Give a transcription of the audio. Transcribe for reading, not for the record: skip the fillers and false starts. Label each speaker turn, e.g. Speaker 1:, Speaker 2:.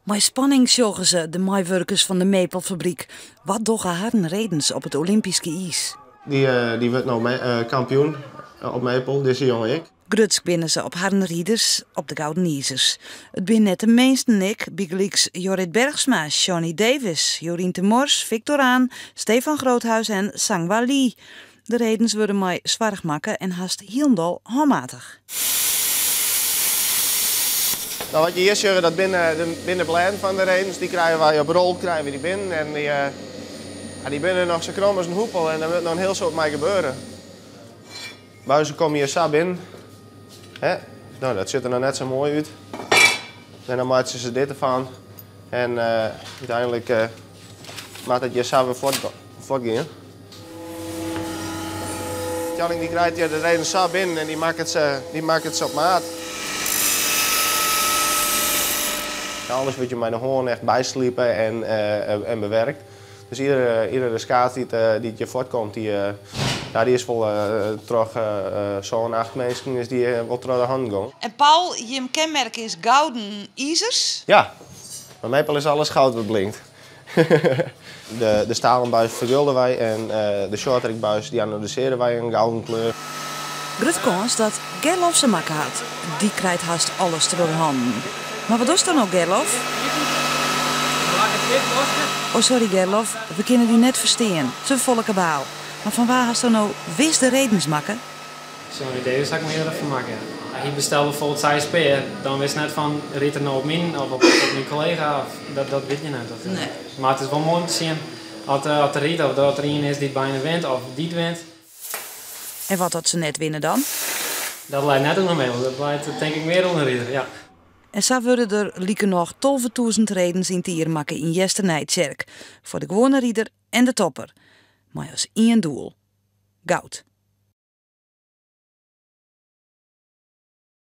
Speaker 1: Mei spanning sjogge se, de meiwurkers fan de meubelfabryk. Wat dogge harren redens op it Olympyske iis?
Speaker 2: Dy wurdt no kampioen op Meppel, dizze jonge ek.
Speaker 1: Grutsk binne se op harren riders op de Gouden Izers. It binne net de minsten ek, bygelyks Jorrit Bergsma, Shani Davis, Jorien ter Mors, Victor An, Stefan Groothuis en Sangwa Lee. De redens wurde mei soarch makke en hast hielendal hânmatich.
Speaker 2: Nou, wat je hjir sjogge, dat binne de, binne de blêden fan de redens. Dy krije wy op rol, krije we dy binnen. En dy, ja, dy binne noch sa krom as in hoepel en dêr moat noch in hiel soad mei gebeure. Buizen komme hjir sa binnen. Hè? Nou, dat sjocht der noch net sa moai út. En dan meitsje se dit derfan. En úteinlik moat it hjir sa wer fuortgean. Tjalling dy krijt hjir de redens sa binnen en dy makket se, dy makket se op maat. Alles wurdt hjir mei de hân echt byslipe en, en bewerkt. Dus iedere, iedere skaats dy't, dy't hjir fuortkomt, dy, ja, dy is wol troch sân, acht minsken is dy wol troch de hannen gong.
Speaker 1: En Paul, jim kenmerk is gouden izers?
Speaker 2: Ja, by Meppel is alles goud wat blinkt. De, de stalen buis fergulde wy en de shorttrackbuis dy anodisearje wy in gouden kleur.
Speaker 1: Grutte kâns dat Gerlof se makke hat. Dy krijt hast alles troch de hannen. Mar wat dochst dan no, Gerlof? Oh sorry Gerlof, we kinne dy net ferstean. Te folle kabaal. Mar fan wa hasto no wis de redens makke?
Speaker 3: Shani Davis ha ik meardere fan makke. Hy bestelde bijvoorbeeld seis pear, dan wist net fan rydt er no op myn of op myn kollega, of, dat, dat wit je net. Dat,
Speaker 1: Nee.
Speaker 3: Mar it is wol moai om te sjen as, as er rydt of dat der ien is dy't byna wint of dy't wint.
Speaker 1: En wat as se net winne dan?
Speaker 3: Dat leit net oan de meubel, dat leit tink ik mear oan de rider, ja.
Speaker 1: En sa wurde der likernôch 12.000 redens yn 't jier makke yn Easternijtsjerk. Foar de gewoane rider en de topper. Mei as ien doel: goud.